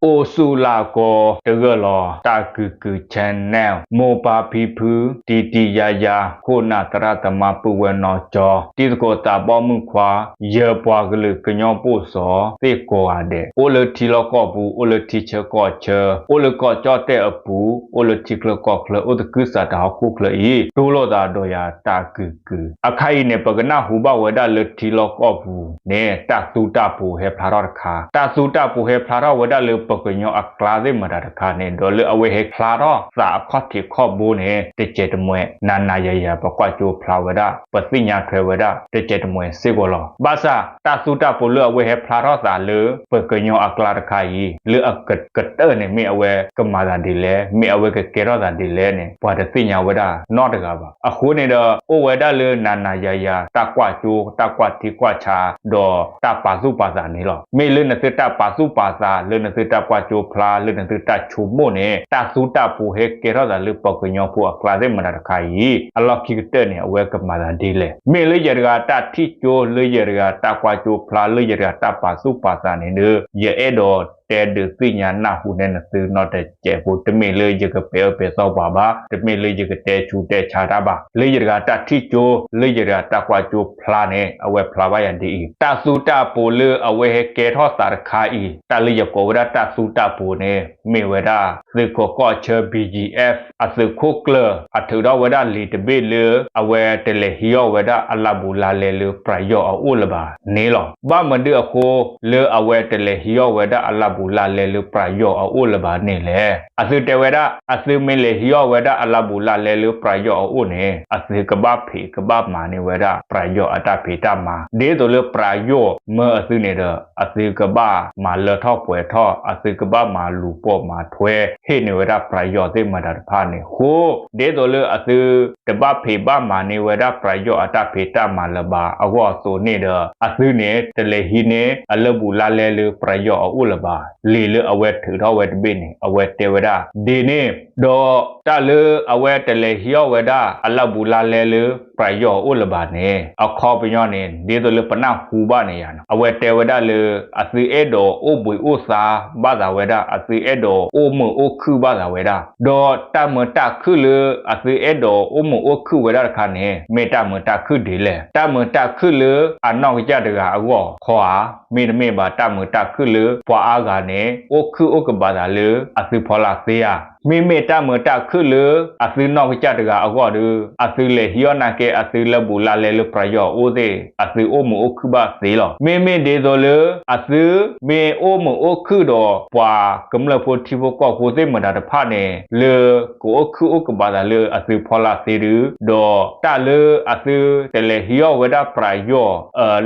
အိၣ်ဆူၣ်လၢကီၢ်တဂၢၢ်လီၤ တၢ်ကုၢ်ကုၢ် channel မိၢ်ပၢ်ဖံဖု တံၤတံၤယါယါ ခိၣ်နၢ်သရၣ်သမါ ပုၢ်ဝဲၢ်နီၢ်ကၠီ တံၤသကိးသးဘီမုၣ်ခွါ ယပှၤကလုာ်ကညီပိာ်စီၤသ့ၣ်ကိးဂၤဒဲး အိၣ်လၢထံလီၢ်ကီၢ်ပူၤ အိၣ်လၢထံဆၢကီၢ်ဆၢ အိၣ်လၢကီၢ်ကၠီၣ်တဲၣ်အပူၤ အိၣ်လၢထံချၢကီၢ်ချၢ အိၣ်သကုၤဆးဒးဟီၣ်ခိၣ်ချၢအံၤ တူၢ်လိာ်သးဒီးယၤတၢ်ကုၢ်ကုၢ် အခါအံၤန့ၣ် ပကနၢ်ဟူဘၣ်ဝဲဒၣ်လၢထံလီၢ်ကီၢ်ပူၤန့ၣ် တၢ်သူတၢ်ပူၤဟဲဖျါထီၣ်တခါ တၢ်သူတၢ်ပူၤဟဲဖျါထီၣ်ဝဲဒၣ်လၢပှၤကညီအကျါသ့ၣ်မတၤတခါန့ၣ် ဒီးလၢအဝဲဟဲဖျါထီၣ်သးအခီၣ်ထံးခီၣ်ဘိန့ၣ် တကဲးတမှဲၤ နၤနၤယၤယၤ ပကွၢ်ကၠိဖျါဝဲဒၣ် ပသ့ၣ်ညါထွဲဝဲဒၣ် တကဲးတမှဲၤစ့ၢ်ကီးလီၤ. ဘၣ်ဆၣ် တၢ်သူတၢ်ပူၤလၢအဝဲဟဲဖျါထီၣ်သးလၢ ပှၤကညီအကျါတခါအံၤ လၢအကတၢၢ်န့ၣ် မ့ၢ်အဝဲကမၤသးဒ်လဲၣ် မ့ၢ်အဝဲကကဲထီၣ်သးဒ်လဲၣ်န့ၣ် ပှၤတသ့ၣ်ညါဝဲဒၣ်နီတဂၤဘၣ်. အဃိန့ၣ်ဒီး အိၣ်ဝဲဒၣ်လၢနၤနၤယၤယၤ တၢ်ကွၢ်ကၠိ တၢ်ကွၢ်ထံကွၢ်ဆး ဒီးတၢ်ပာ်သူၣ်ပာ်သးန့ၣ်လီၤ. မ့ၢ်လၢနသုတၢ်ပာ်သူၣ်ပာ်သး လၢနသုတၢ်ကွၢ်ကၠိဖျါ လၢနသုတၢ်ဆိကမိၣ်န့ၣ် တၢ်သူတၢ်ပူၤဟဲကဲထီၣ်သးလၢပှၤကညီဖိအကျါသ့ၣ်မတၤတခါအံၤ အလီၢ်ခံကတၢၢ်န့ၣ် အဝဲကမၤသးဒ်လဲၣ်. မ့ၢ်လၢယတဂၤတၢ်ထံၣ်ကၠိ လၢယတဂၤတၢ်ကွၢ်ကၠိဖျါ လၢယတဂၤတၢ်ပာ်သူၣ်ပာ်သးန့ၣ်ဒီး ယအဲၣ်ဒိးတဲဒုးသ့ၣ်ညါနၢ်ဟူန့ၢ်နသုနီတစဲးဖိ တမ့ၢ်လၢယကပဲာ်အၢပဲာ်သီပှၤဘၣ်, တမ့ၢ်လၢယကတဲဆူးတဲဆါတၢ်ဘၣ်. လၢယတဂၤတၢ်ထံၣ်ကၠိ လၢယတဂၤတၢ်ကွၢ်ကၠိဖျါန့ၣ် အဝဲဖျါဘၣ်ယၤဒ်အံၤ, တၢ်သူတၢ်ပူၤလၢအဝဲဟဲကဲထီၣ်သးတခါအံၤ တၢ်လၢယကိးဝဲဒၣ်တၢ်သူတၢ်ပူၤန့ၣ် မ့ၢ်ဝဲဒၣ် သုးခိးကီၢ်ဆၢ ဘံၣ်ယံၣ်အဲၣ် အသုးခိၣ်ကျၢၢ် အထုးထီၣ်ဝဲဒၣ်လံာ်တဘ့ၣ်လၢ အဝဲတလဲၤဟံးအီၣ်ဝဲဒၣ်အလၢ်ဘူးလါလဲလၢပယီၤအအိၣ်လၢၤဘၣ်န့ၣ်လီၤ. ဘၣ်မနုၤအဃိ လၢအဝဲတလဲၤဟံးအီၣ်ဝဲဒၣ်အလၢ်ဘူးလါလဲလၢပယီၤအအိၣ်လၢၤဘၣ်န့ၣ်လဲၣ်. အသုတဲဝဲဒၣ် အသုမ့ၢ်လဲၤဟံးအီၣ်ဝဲဒၣ်အလၢ်ဘူးလါလဲလၢပယီၤအအိၣ်န့ၣ် အသုကဘၣ်ဖံးကဘၣ်မၤန့ၢ်ဝဲဒၣ် ပယီၤအတၢ်ဖံးတၢ်မၤ ဒ်သိးလၢပယီၤမၢအသုန့ၣ်ဒီး အသုကဘၣ်မၤလၢထီၣ်ပှဲၤထီၣ် အသုကဘၣ်မၤလူၤပိာ်မၤထွဲ ဟ့ၣ်န့ၢ်ဝဲဒၣ်ပယီၤသ့ၣ်မတၤတဖၣ်န့ၣ်အဃိ ဒ်သိးလၢအသုတဘၣ်ဖံးဘၣ်မၤန့ၢ်ဝဲဒၣ် ပယီၤအတၢ်ဖံးတၢ်မၤလၢၤဘၣ်အဂီၢ်အသိးန့ၣ်ဒီး အသုန့ၣ် တလဲၤဟံးန့ၢ်အလၢၢ်ဘူးလါလဲလၢပယီၤအအိၣ်လၢၤဘၣ်. လံာ်လၢအဝဲထုးထီၣ်ဝဲတဘ့ၣ်န့ၣ် အဝဲတဲဝဲဒၣ်ဒ်န့ၣ် ဒီးတၢ်လၢအဝဲတလဲၤဟံးအီၣ်ဝဲဒၣ်အလၢၢ်ဘူးလါလဲလၢပယီၤအအိၣ်လၢၤဘၣ်န့ၣ် အခီပညီန့ၣ် ဒ်သိးလၢပနၢ်ဟူဘၣ်န့ၣ်ယါန့ၣ် အဝဲတဲဝဲဒၣ်လၢ အသုအဲၣ်ဒိးအိၣ်ဘှံးအိၣ်သါဘၣ်သးဝဲဒၣ် အသုအဲၣ်ဒိးအိၣ်မုာ်အိၣ်ခုၣ်ဘၣ်သးဝဲဒၣ် ဒီးတၢ်မုာ်တၢ်ခုၣ်လၢအသုအဲၣ်ဒိးအိၣ်မုာ်အိၣ်ခုၣ်ဝဲဒၣ်တခါန့ၣ် မ့ၢ်တၢ်မုာ်တၢ်ခုၣ်ဒ်လဲၣ်. တၢ်မုာ်တၢ်ခုၣ်လၢအနီၢ်ကစၢ်တဂၤအဂီၢ်ခီဧါ, မ့တမ့ၢ်ဘၣ်တၢ်မုာ်တၢ်ခုၣ်လၢပှၤအါဂၤန့ၣ် အိၣ်ခုၣ်အိၣ်ကဘးသးလၢအသုဖီလာ်သ့ဧါ. မ့မ့ၢ်တၢ်မုာ်တၢ်ခုၣ်လၢအသုနီၢ်ကစၢ်တဂၤအဂီၢ်ဒီး အသုလဲၤဟံးအီၣ်နာ်က့ အသုလၢၢ်ဘူးလါလဲလၢပယီၤအအိၣ်သ့ၣ် အသုအိၣ်မုာ်အိၣ်ခုၣ်ဘၣ်သ့လီၤ. မ့မ့ၢ်ဒ်သိးလၢ အသုမ့ၢ်အိၣ်မုာ်အိၣ်ခုၣ်ဒီးပှၤကမျၢၢ်ဖိထံဖိကီၢ်ဖိသ့ၣ်မတၤတဖၣ်န့ၣ် လၢကအိၣ်ခုၣ်အိၣ်ကဘးသးလၢအသုဖီလာ်သ့ဒီး ဒီးတၢ်လၢအသုတလဲၤဟံးအီၣ်ဝဲဒၣ်ပယီၤ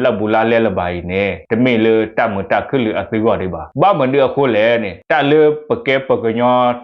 လၢၢ်ဘူးလါလဲလၢၤဘၣ်အံၤန့ၣ် တမ့ၢ်လၢတၢ်မုာ်တၢ်ခုၣ်လၢအသုဂီၢ်ဒံးဘၣ်. ဘၣ်မနုၤအဃိလဲၣ်န့ၣ် တၢ်လၢပကဲပှၤကညီ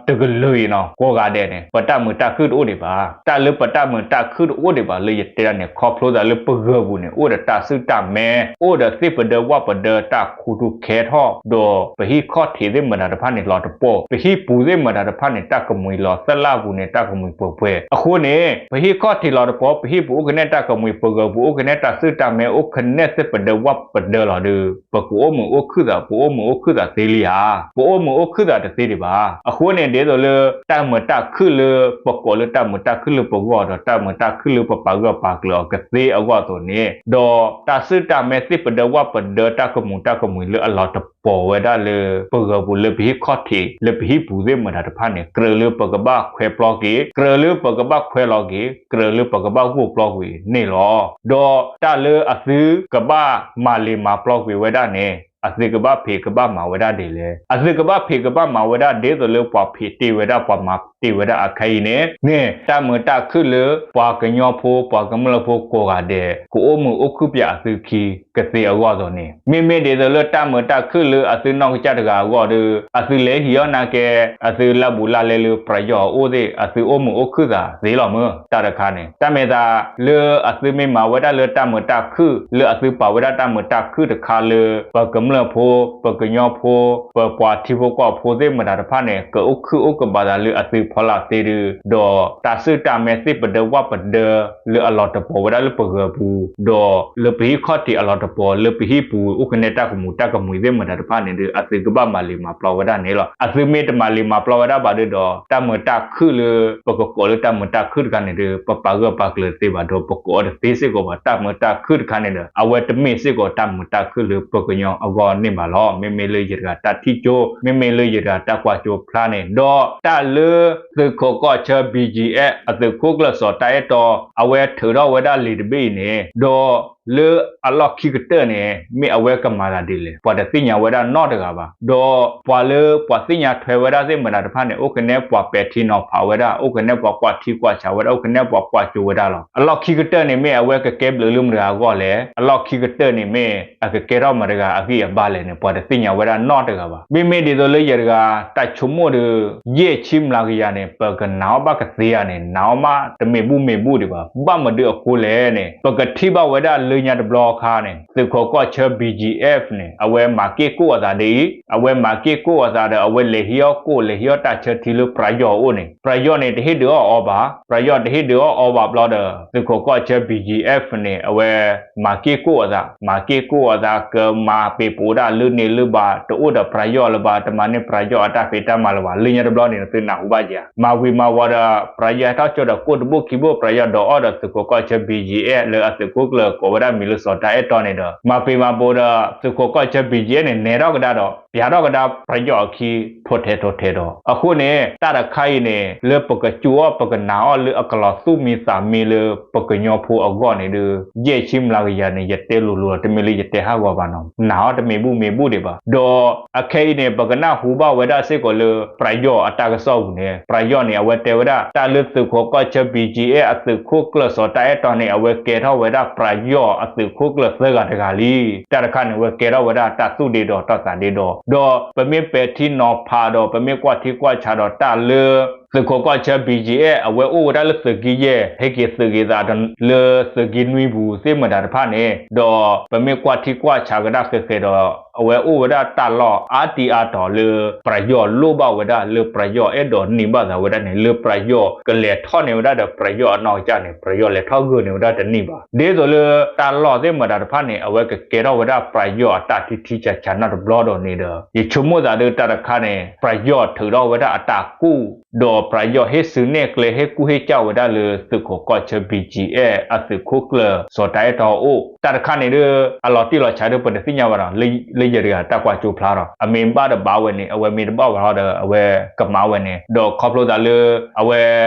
တကလုာ်အံၤနီၤ ကိးဂၤဒဲးန့ၣ် ပတၢ်မုာ်တၢ်ခုၣ်တအိၣ်ဒံးဘၣ်. တၢ်လၢပတၢ်မုာ်တၢ်ခုၣ်တအိၣ်ဒံးဘၣ်လၢယတဲဒၣ်န့ၣ် ခီဖျိသးလၢပဂၢၤပူၤန့ၣ် အိၣ်ဒီးတၢ်စုၣ်တၢ်မဲ အိၣ်ဒီးသ့ၣ်ပဒၢဝၣ်ပဒၢတၢ်ခူထူခဲထီၣ် ဒီးပဟံၣ်ခီၣ်ထံးသ့ၣ်မတၤတဖၣ်န့ၣ်လီၤတပီၢ်, ပဟံၣ်ပူၤသ့ၣ်မတၤတဖၣ်န့ၣ် တၢ်ကမှံၤလီၤ, သလၣ်ပူၤန့ၣ် တၢ်ကမှံၤပှဲၤပှဲၤ. အဃိန့ၣ် ပဟံၣ်ခီၣ်ထံးလီၤတပီၢ်, ပဟံၣ်ပူၤအိၣ်ကနဲၣ်တၢ်ကမှံၤ, ပဂၢၤပူၤအိၣ်ကနဲၣ်တၢ်စုၣ်တၢ်မဲ, အိၣ်ကနဲၣ်သ့ၣ်ပဒၢဝၣ်ပဒၢလီၤဒီး ပကအိၣ်မုာ်အိၣ်ခုၣ်သး, ပအိၣ်မုာ်အိၣ်ခုၣ်သးသ့လံဧါ. ပအိၣ်မုာ်အိၣ်ခုၣ်သးတသ့ဒံးဘၣ်. အဃိန့ၣ် ဒ်သိးလၢ တၢ်မုာ်တၢ်ခုၣ်လၢပကိးလၢတၢ်မုာ်တၢ်ခုၣ်လၢပဂီၢ်ဒီး တၢ်မုာ်တၢ်ခုၣ်လၢပပာ်ဂၢၢ်ပာ်ကျၢၤအီၤကသ့အဂီၢ်အသိးန့ၣ်, ဒီးတၢ်စုၣ်တၢ်မဲသ့ၣ်ပဒၢဝၣ်ပဒၢ တၢ်ကမူၤတၢ်ကမှံၤလၢအလီၤတပီၢ်ဝဲဒၣ်လၢ ပဂၢၤပူၤလၢပဟံၣ်ခီၣ်ထံး လၢပဟံၣ်ပူၤသ့ၣ်မတၤတဖၣ်န့ၣ် ကြၢးလၢပကဘၣ်ခွဲးပျီက့ၤ, ကြၢးလၢပကဘၣ်ခွဲးလီၤက့ၤ, ကြၢးလၢပကဘၣ်ဂိၢ်ပျီကွံာ်န့ၣ်လီၤ. ဒီးတၢ်လၢအသုကဘၣ်မၤလ့ၤမၤပျီကွံာ်ဝဲဒၣ်န့ၣ် အသုကဘၣ်ဖံးကဘၣ်မၤဝဲဒၣ်ဒ်လဲၣ်. အသုကဘၣ်ဖံးကဘၣ်မၤဝဲဒၣ်ဒ်သိးလၢပှၤဖံးတ့ၢ်ဝဲဒၣ် ပှၤမၤတ့ၢ်ဝဲဒၣ်အခါအံၤန့ၣ် န့ၣ် တၢ်မုာ်တၢ်ခုၣ်လၢပှၤကညီဖိ ပှၤကမျၢၢ်ဖိကိးဂၤဒဲး ကအိၣ်မုာ်အိၣ်ခုၣ်ပၠးအသုခံကသ့အဂီၢ်အသိးန့ၣ်, မ့မ့ၢ်ဒ်သိးလၢတၢ်မုာ်တၢ်ခုၣ်လၢအသုနီၢ်ကစၢ်တဂၤအဂီၢ်ဒီး အသုလဲၤဟံးအီၣ်နာ်က့ အသုလၢၢ်ဘူးလါလဲလၢပယီၤအအိၣ်သ့ၣ် အသုအိၣ်မုာ်အိၣ်ခုၣ်သးသ့လီၤမ့ၢ် တၢ်တခါန့ၣ်, တၢ်မဲာ်သးလၢအသုမ့ၢ်မၤဝဲဒၣ်လၢတၢ်မုာ်တၢ်ခုၣ် လၢအသုပာ်ဝဲဒၣ်တၢ်မုာ်တၢ်ခုၣ်တခါလၢ ပက ကမျၢၢ်ဖိ, ပကညီဖိ, ပပှၤထံဖိကီၢ်ဖိသ့ၣ်မတၤတဖၣ်န့ၣ် ကအိၣ်ခုၣ်အိၣ်ကဘၣ်သးလၢအသုးဖီလာ်သ့ဒုး, ဒီးတၢ်စူၢ်တၢ်မဲသ့ၣ်ပဒၢဝၣ်ပဒၢ လၢအလီၤတပီၤဝဲဒၣ်လၢပဂီၤပူၤ, ဒီးလၢပဟံၣ်ခီၣ်ထံးအလီၤတပီၤ လၢပဟံၣ်ပူၤ အိၣ်ကနဲတၢ်ကမူးတၢ်ကမှံၤသ့ၣ်မတၤတဖၣ်န့ၣ်ဒီး အသုးကဘၣ်မၤလံၤမၤပျီဝဲဒၣ်န့ၣ်လီၤ. အသုးမ့ၢ်တမၤလံၤမၤပျီဝဲဒၣ်ဘၣ်ဒီး တၢ်မုာ်တၢ်ခုၣ်လၢ ပကကိးလၢတၢ်မုာ်တၢ်ခုၣ်တခါန့ၣ်ဒီး ပပာ်ဂၢၢ်ပာ်ကျၢၤတသ့ဘၣ်ဒီး ပကိးအီၤတသ့စ့ၢ်ကီးဘၣ်. တၢ်မုာ်တၢ်ခုၣ်တခါန့ၣ်ဒီး အဝဲတမ့ၢ်စ့ၢ်ကီးတၢ်မုာ်တၢ်ခုၣ်လၢပကညီအဂီၢ်န့ၣ်ဘၣ်လီၤ. မ့မ့ၢ်လၢယတဂၤတၢ်ထံၣ်ကၠိ, မ့မ့ၢ်လၢယတဂၤတၢ်ကွၢ်ကၠိဖျါန့ၣ်, ဒီးတၢ်လၢသုးခိးကီၢ်ဆၢ ဘံၣ်ကၠံၣ်အဲၣ် အသုးခိၣ်ကျၢၢ်စီၤတၢ်အဲၣ်တီ အဝဲထုးထီၣ်ဝဲဒၣ်လံာ်တဘ့ၣ်အံၤန့ၣ်, ဒီးလၢအလီၢ်ခံကတၢၢ်န့ၣ် မ့ၢ်အဝဲကမၤသးဒ်လဲၣ် ပှၤတသ့ၣ်ညါဝဲဒၣ်နီတဂၤဘၣ်. ဒီးပှၤလၢပှၤသ့ၣ်ညါထွဲဝဲဒၣ်သ့ၣ်မတၤတဖၣ်န့ၣ် အိၣ်ကနဲပှၤပဲာ်ထံနီၤဖးဝဲဒၣ်, အိၣ်ကနဲပှၤကွၢ်ထံကွၢ်ဆးဝဲဒၣ်, အိၣ်ကနဲပှၤကွၢ်ကၠိဝဲဒၣ်လီၤ. အလီၢ်ခံကတၢၢ်န့ၣ် မ့ၢ်အဝဲကကဲဘျုးလၢမတၤတဂၤအဂီၢ်လဲၣ်, အလီၢ်ခံကတၢၢ်န့ၣ်မ့ၢ်အကကဲထီၣ်မတၤတဂၤအဂံၢ်အဘါလဲၣ်န့ၣ် ပှၤတသ့ၣ်ညါဝဲဒၣ်နီတဂၤဘၣ်. မ့မ့ၢ်ဒ်သိးလၢယတဂၤတၢ်ဆိကမိၣ်ဒီး ယဲၢ်ဆံမျးကယၤန့ၣ် ပကနာ်အီၣ်ဘၣ်ကသ့ဧါန့ၣ် နာ်အီၣ်မးတမ့ၢ်ဘူၣ်မ့ၢ်ဘူၣ်ဒံးဘၣ်. ဘၣ်မနုၤအဃိလဲၣ်န့ၣ် ပကထံၣ်ဘၣ်ဝဲဒၣ်လၢညါတဘျီအခါန့ၣ် သုးခိးကီၢ်ဆၢ ဘံၣ်ကၠံၣ်အဲၣ်န့ၣ် အဝဲမၤက့ၢ်ကိၣ်အသးဒ်အံၤ, အဝဲမၤက့ၢ်ကိၣ်အသးဒီး အဝဲလဲၤဟံးအီၣ်ကိၣ် လဲၤဟံးအီၣ်တၢ်ဆၢထံလၢပယီၤအအိၣ်န့ၣ် ပယီၤန့ၣ်တဟ့ၣ်ဒုးအီၣ်အီၤဘၣ်. ပယီၤတဟ့ၣ်ဒုးအီၣ်အီၤဘၣ်ဘျီဒီး သုးခိးကီၢ်ဆၢ ဘံၣ်ကၠံၣ်အဲၣ်န့ၣ် အဝဲမၤက့ၢ်ကိၣ်အသး, မၤက့ၢ်ကိၣ်အသး ကမၤပ့ၤပိာ်ဒၣ်လၢန့ၣ်လၢဘၣ်, တအိၣ်ဒီးပယီၤလၢၤဘၣ်, တမၤန့ၢ်ပယီၤအတၢ်ဖံးတၢ်မၤလၢၤဘၣ်. လၢညါတဘျီန့ၣ် သုနၢ်ဟူဘၣ်ဧါ, မၤဝံၤမၤဝီၤဒီး ပယီၤဟဲထီၣ်ကၠိဒီးကိၣ်တဘိၣ်ခံဘိၣ် ပယီၤဒုးအီၣ်ဒီး သုးခိးကီၢ်ဆၢ ဘံၣ်ကၠံၣ်အဲၣ် လၢအသုးခိၣ်ကျၢၢ်ကိးဝဲဒၣ်မံၤလၢစီၤတၢ်အဲၣ်တီန့ၣ်ဒီး မၤပ့ၤမၤပိာ်ဒီး သုးခိးကီၢ်ဆၢ ဘံၣ်ကၠံၣ်အဲၣ်န့ၣ် နဲထီၣ်ကဒါဒီး ပျးထီၣ်ကဒါပယီၤအခံ ထိၣ်ထဲထိၣ်ထဲဒီး အဃိန့ၣ် တၢ်တခါအံၤန့ၣ် လၢပကစူးအီၣ် ပကနာ်အီၣ်လၢအကလီၤသူၣ်မံသးမံလၢပကညီဖိအဂီၢ်န့ၣ်ဒီး ယဲၢ်ဆံမျးကယၤန့ၣ် ယတဲလိၤလိၤလီၤ, တမ့ၢ်လၢယတဲဟးဂီၤဘၣ်နီၤ, နာ်အီၣ်တမ့ၢ်ဘူၣ်မ့ၢ်ဘူၣ်ဒံးဘၣ်. ဒီးအခဲအံၤန့ၣ် ပကနၢ်ဟူဘၣ်ဝဲဒၣ်စ့ၢ်ကီးလၢ ပယီၤအတၢ်ကစီၣ်ပူၤန့ၣ် ပယီၤန့ၣ် အဝဲတဲဝဲဒၣ် တၢ်လၢသုးခိးကီၢ်ဆၢ ဘံၣ်ကၠံၣ်အဲၣ် အသုးခိၣ်ကျၢၢ်စီၤတၢ်အဲၣ်တီန့ၣ် အဝဲကဲထီၣ်ဝဲဒၣ်ပယီၤအသုးခိၣ်ကျၢၢ်သၢဂၤတဂၤလံ. တၢ်တခါန့ၣ် အဝဲကဲထီၣ်ဝဲဒၣ်တၢ်သူၣ်ဒ့ဒီးတၢ်သးဒ့ဒီး ဒီးပမ့ၢ်ပဲာ်ထံနီၤဖးဒီး ပမ့ၢ်ကွၢ်ထံကွၢ်ဆးဒီးတၢ်လၢ သုးခိးကီၢ်ဆၢ ဘံၣ်ကၠံၣ်အဲၣ် အဝဲအိၣ်ဝဲဒၣ်လၢသုးက့ယဲၢ် ဟဲက့ၤသုးက့ၤသးလၢသုးက့နွံပူၤသ့ၣ်မတၤတဖၣ်န့ၣ် ဒီးပမ့ၢ်ကွၢ်ထံကွၢ်ဆးကဒါဃဲးဃဲးဒီး အဝဲအိၣ်ဝဲဒၣ်တၢ်လီၢ်အါတံၤအါတီၤလၢ ပယီၤလိၣ်ဘၣ်ဝဲဒၣ် လၢပယီၤအဲၣ်ဒိးန့ၢ်ဘၣ်သးဝဲဒၣ်န့ၣ် လၢပယီၤကလဲၤထီၣ်န့ၢ်ဝဲဒၣ်ဒီးပယီၤအနီၢ်ကစၢ်န့ၣ် ပယီၤလဲၤထီၣ်ဂၢၢ်န့ၢ်ဝဲဒၣ်တန့ၢ်ဘၣ်. ဒ်သိးလၢတၢ်လီၢ်သ့ၣ်မတၤတဖၣ်န့ၣ် အဝဲကကဲထီၣ်ဝဲဒၣ်ပယီၤအတၢ်ထံထံဆးဆးနီတဘျီဒီးန့ၣ်ဒီး ယဆိကမိၣ်သးဒီးတၢ်တခါန့ၣ် ပယီၤထုးထီၣ်ဝဲဒၣ်အတၢ်ကူၣ် ဒီးပယီၤဟ့ၣ်စုနဲၣ်ကျဲ ဟ့ၣ်ကူၣ်ဟ့ၣ်ကၢ်ဝဲဒၣ်လၢသုးခိးကီၢ်ဆၢ ဘံၣ်ကၠံၣ်အဲၣ် အသုးခိၣ်ကျၢၢ်စီၤတၢ်အဲၣ်တီအအိၣ်. တၢ်တခါန့ၣ်ဒီး အလီၤတံၢ်လီၤဆဲးဒီး ပတသ့ၣ်ညါဘၣ်ဒီး လၢယတဂၤတၢ်ကွၢ်ကၠိဖျါဒီး အမ့ၢ်ဘၣ်ဒီးဘၣ်ဝဲန့ၣ် အဝဲမ့ၢ်တဘၣ်ဝဲဒီး အဝဲကမၤဝဲန့ၣ် ဒီးခီဖျိသးလၢ အဝဲ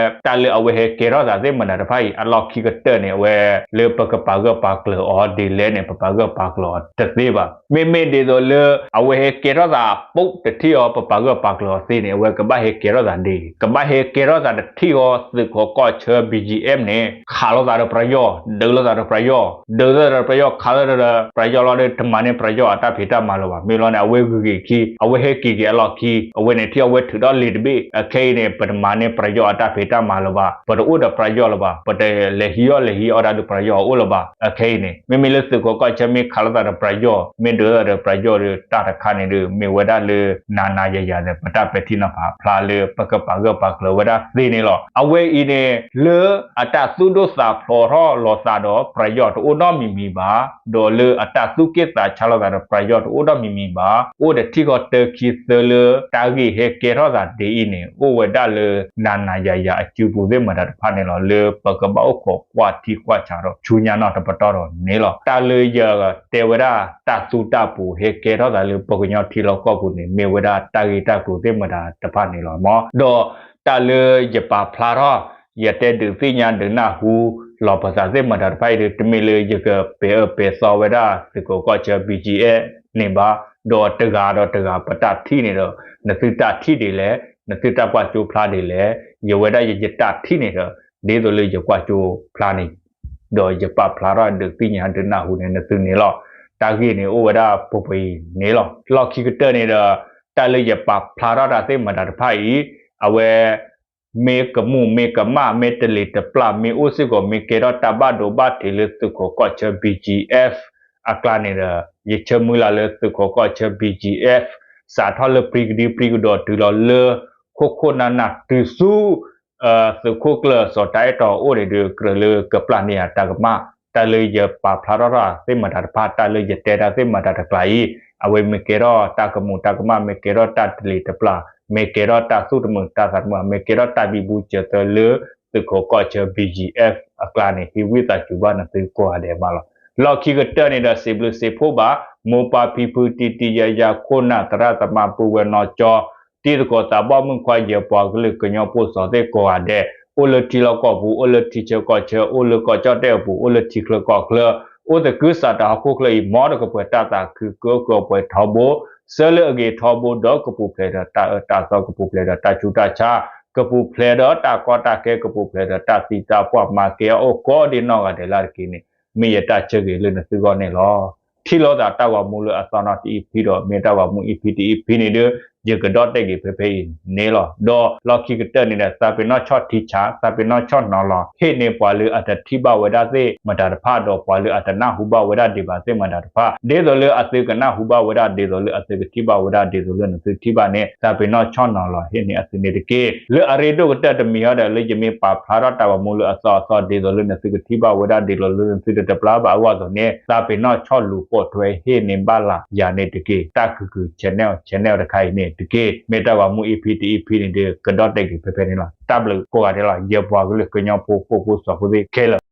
တၢ်လၢအဝဲဟဲကဲထီၣ်သးသ့ၣ်မတၤတဖၣ်အံၤ အလီၢ်ခံကတၢၢ်န့ၣ် အဝဲ လၢပကပာ်ဂၢၢ်ပာ်ကျၢၤအီၤဒ်လဲၣ်န့ၣ် ပပာ်ဂၢၢ်ပာ်ကျၢၤအီၤတသ့ဘၣ်. မ့မ့ၢ်ဒ်သိးလၢ အဝဲဟဲကဲထီၣ်သးပိၣ်တထံၣ်အီၤ ပပာ်ဂၢၢ်ပာ်ကျၢၤအီၤသ့န့ၣ် အဝဲကဘၣ်ဟဲကဲထီၣ်သးဒ်အံၤ, ကဘၣ်ဟဲကဲထီၣ်သးတထံၣ်အီၤ သုးခိးကီၢ်ဆၢ ဘံၣ်ကၠံၣ်အဲၣ်န့ၣ် ခးလိာ်သးဒီးပယီၤ, ဒုးလိာ်သးဒီးပယီၤ, ဒုးလိာ်သးဒီးပယီၤ ခးလိာ်သးဒီးပယီၤလီၤဒီး တမၤန့ၢ်ပယီၤအတၢ်ဖံးတၢ်မၤလၢၤဘၣ်. မ့ၢ်လီၤန့ၣ် အဝဲဂုာ်က့ၤခံ အဝဲဟဲက့ၤက့ၤအလီၢ်ခံ အဝဲန့ၣ်ထံၣ်အဝဲထုးထီၣ်လံာ်တဘ့ၣ် အခဲအံၤန့ၣ် ပတမၤန့ၢ်ပယီၤအတၢ်ဖံးတၢ်မၤလၢၤဘၣ်, ပတအိၣ်ဒီးပယီၤလၢၤဘၣ်, ပတလဲၤဟံးအီၣ်လဲၤဟံးအီၣ်တၢ်ဒီးပယီၤအအိၣ်လၢၤဘၣ်. အခဲအံၤန့ၣ် မ့မ့ၢ်လၢသုးခိးကီၢ်ဆၢမ့ၢ်ခးလိာ်သးဒီးပယီၤ မ့ၢ်ဒုးလိာ်သးဒီးပယီၤဒီး တၢ်တခါန့ၣ်ဒီး မ့ၢ်ဝဲဒၣ်လၢ နၤနၤယၤယၤဒီး ပတၢ်ပဲာ်ထံနီၤဖးဖျါလၢ ပကပာ်ဂၢၢ်ပာ်ကျၢၤဝဲဒၣ်သ့န့ၣ်လီၤ. အဝဲအံၤန့ၣ် လၢအတၢ်သူၣ်ဒိၣ်သးဖျိးထီၣ်လိာ်သးဒီးပယီၤတအိၣ်နီတမံၤမံၤဘၣ်, ဒီးလၢအတၢ်သူၣ်က့ၣ်သးဆါလိာ်သးဒီးပယီၤတအိၣ်နီတမံၤမံၤဘၣ်, အိၣ်ဒီးထံၣ်ဃီတၢခံသၢလၢတၢ်ဂ့ၢ်ဟဲကဲထီၣ်သးဒ်အံၤန့ၣ် အိၣ်ဝဲဒၣ်လၢ နၤနၤယၤယၤအစုပူၤသ့ၣ်မတၤတဖၣ်န့ၣ်လီၤ. လၢပကဘၣ်အိၣ်ခိးကွၢ်ထံကွၢ်ဆးဒီးဆူညါနီၢ်တပတီၢ်ဒီးန့ၣ်လီၤ. တၢ်လၢယတဲဝဲဒၣ်တၢ်သူတၢ်ပူၤဟဲကဲထီၣ်သးလၢပှၤကညီထံလီၢ်ကီၢ်ပူၤန့ၣ် မ့ၢ်ဝဲဒၣ်တၢ်ဂ့ၢ်တၢ်ကျိၤသ့ၣ်မတၤတဖၣ်န့ၣ်လီၤ. ဒီးတၢ်လၢယပာ်ဖျါထီၣ် ယတဲဒုးသ့ၣ်ညါဒုးနၢ်ဟူလီၤပသးသ့ၣ်မတၤတဖၣ်အံၤဒီး တမ့ၢ်လၢယကပဲာ်အၢပဲာ်သီဝဲဒၣ်သုးခိးကီၢ်ဆၢ ဘံၣ်ကၠံၣ်အဲၣ် န့ၣ်ဘၣ်, ဒီးတဂၤဒီးတဂၤပတၢ်ထံၣ်န့ၣ်ဒီး နသုတၢ်ထံၣ်ဒ်လဲၣ်, နသုတၢ်ကွၢ်ကၠိဖျါဒ်လဲၣ်, ယဝဲဒၣ်ယတၢ်ထံၣ်န့ၣ်ဒီး ဒ်သိးလၢယကွၢ်ကၠိဖျါန့ၣ် ဒီးယပာ်ဖျါထီၣ်ဒုးသ့ၣ်ညါဒုးနၢ်ဟူန့ၣ် နသုန့ၣ်လီၤ. တၢ်ဂ့ၢ်န့ၣ်အိၣ်ဝဲဒၣ်ပှဲၤပှဲၤအံၤန့ၣ်လီၤ. လီၢ်ခံကတၢၢ်န့ၣ်ဒီး တၢ်လၢယပာ်ဖျါထီၣ်တၢ်သ့ၣ်မတၤတဖၣ်အံၤ အဝဲ မ့ၢ်ကမူၣ်မ့ၢ်ကမၣ် မ့ၢ်တလ့ၤတပျၢ် မ့ၢ်အိၣ်စ့ၢ်ကီး မ့ၢ်ကဲထီၣ်တၢ်ဘၣ်ဒိဘၣ်ထံးလၢသုးခိးကီၢ်ဆၢ ဘံၣ်ကၠံၣ်အဲၣ် အကျါန့ၣ်ဒီး ယဆၢမုၢ်လၢ်လၢသုးခိးကီၢ်ဆၢ B G F စးထီၣ်လၢပြံကဒံပြံကဒီးတုၤလီၤလၢ ခိၣ်ခိၣ်နၢ်နၢ်တုၤဆူ သုးခိၣ်ကျၢၢ်စီၤတၢ်အဲၣ်တီအအိၣ်န့ၣ်ဒီး ကြၢးလၢကပျၢ်န့ၢ်ယၤတၢ်ကမၣ် တၢ်လၢယပာ်ဖျါထီၣ်တၢ်သ့ၣ်မတၤတဖၣ် တၢ်လၢယတဲတၢ်သ့ၣ်မတၤတကျါအံၤ အဝဲမ့ၢ်ကဲထီၣ်တၢ်ကမူၤတၢ်ကမၣ် မ့ၢ်ကဲထီၣ်တၢ်တလံၤတပျၢ် မ့ၢ်ကဲထီၣ်တၢ်သူၣ်တမုာ်တၢ်သးတမုာ် မ့ၢ်ကဲထီၣ်တၢ်ဘံဘူစၢၤသၢလၢ သုးခိးကီၢ်ဆၢ B G F အကျါန့ၣ် ဟ့ၣ်ဝံသးစူၤဘၣ်နသုကိးဂၤဒဲးမးလီၤ. လီၢ်ခံကတၢၢ်န့ၣ်ဒီး စံးဘျုးစံးဖှိၣ်ဘၣ် မိၢ်ပၢ်ဖံဖု တံၤတံၤယၤယၤ ခိၣ်နၢ်သရၣ်သမါ ပုၢ်ဝဲၢ်နီၢ်ကၠီ တံၤသကိးသးဘီၣ်မုၣ်ခွါ ယပှၤကလုာ်ကညီဖိစီၤသ့ၣ်ကိးဂၤဒဲး အိၣ်လၢထံလီၢ်ကီၢ်ပူၤ အိၣ်လၢထံဆၢကီၢ်ဆၢ အိၣ်လၢကီၢ်ကၠီၣ်တဲၣ်အပူၤ အိၣ်လၢထံချၢကီၢ်ချၢ အိၣ်သကုၤဆးဒးဟီၣ်ခိၣ်ချၢအံၤ မ်တကပှဲၤတၢ်သးခု ကကပှဲၤထီဘိ ဆၢလၢအဂ့ၤထီဘိဒီး ကပူၤဖျဲးဒီးတၢ်အၢတၢ်သီ ကပူၤဖျဲးဒီးတၢ်ဆူးတၢ်ဆါ ကပူၤဖျဲးဒီးတၢ်ကီတၢ်ခဲ ကပူၤဖျဲးဒီးတၢ်သံတၢ်ပှၢ် မၤကဲအီၣ်အိၣ်ကိးဒံနီၢ်ဂၤဒဲးလၢ်တက့ၢ်န့ၣ် မ့ၢ်ယတၢ်ဆၢဂ့ၤလၢနသုဂီၢ်န့ၣ်လီၤ. ထံၣ်လိာ်သးတၢ်ဂီၤမူလၢအသီနီတ EP ဒီး မ့ၢ်တၢ်ဂီၤမူ EP တ EP န့ၣ်ဒီး ယကဒီၣ်တဲာ်က့ၤဖဲဖဲအံၤန့ၣ်လီၤ. ဒီးလီၢ်ခံကတၢၢ်န့ၣ်ဒီး သးပ့ၤနီၣ်ဆီၣ်ထံဆး သးပ့ၤနီၣ်ဆီၣ်နီၤလီၤ ဟ့ၣ်န့ၢ်ပှၤလၢအတထံၣ်ဘၣ်ဝဲဒၣ်သ့ၣ်မတၤတဖၣ် ဒီးပှၤလၢအတနၢ်ဟူဘၣ်ဝဲဒၣ်ဒံးဘၣ်သ့ၣ်မတၤတဖၣ် ဒ်သိးလၢအသုကနၢ်ဟူဘၣ်ဝဲဒၣ် ဒ်သိးလၢအသုကထံၣ်ဘၣ်ဝဲဒၣ် ဒ်သိးလၢနသုထံၣ်ဘၣ်န့ၣ် သးပ့ၤနီၣ်ဆီၣ်နီၤလီၤ ဟ့ၣ်န့ၢ်အသုန့ၣ်တက့ၢ်. လၢအရ့ဒိၣ်ကတၢၢ်တမံၤအံၤဒီး လၢယမ့ၢ်ပာ်ဖျါထီၣ်တၢ်ဂီၤမူလၢအသီအသီ ဒ်သိးလၢနသုကထံၣ်ဘၣ်ဝဲဒၣ် ဒ်သိးလၢနသုတတပျၢ်ဘၣ်အဂီၢ်အသိးန့ၣ် သးပ့ၤနီၣ်ဆီၣ်လူၤပိာ်ထွဲဟ့ၣ်န့ၢ်ဘၣ်လၢယၤန့ၣ်တက့ၢ်. တၢ်ခုၣ်ခုၣ် channel channel တခါအံၤန့ၣ်တက့ၢ်. မ့ၢ်တၢ်ဂီၤမူ EP တ EP န့ၣ်ဒီး ကဒီၣ်တဲာ်က့ၤဖဲဖဲန့ၣ်လီၤ. တၢ်ဘျုးကိးဂၤဒဲးလီၤ. ယပှၤကလုာ်ကညီဖိဃိာ်ဖိစီၤဖိသ့ၣ်ခဲလၢာ်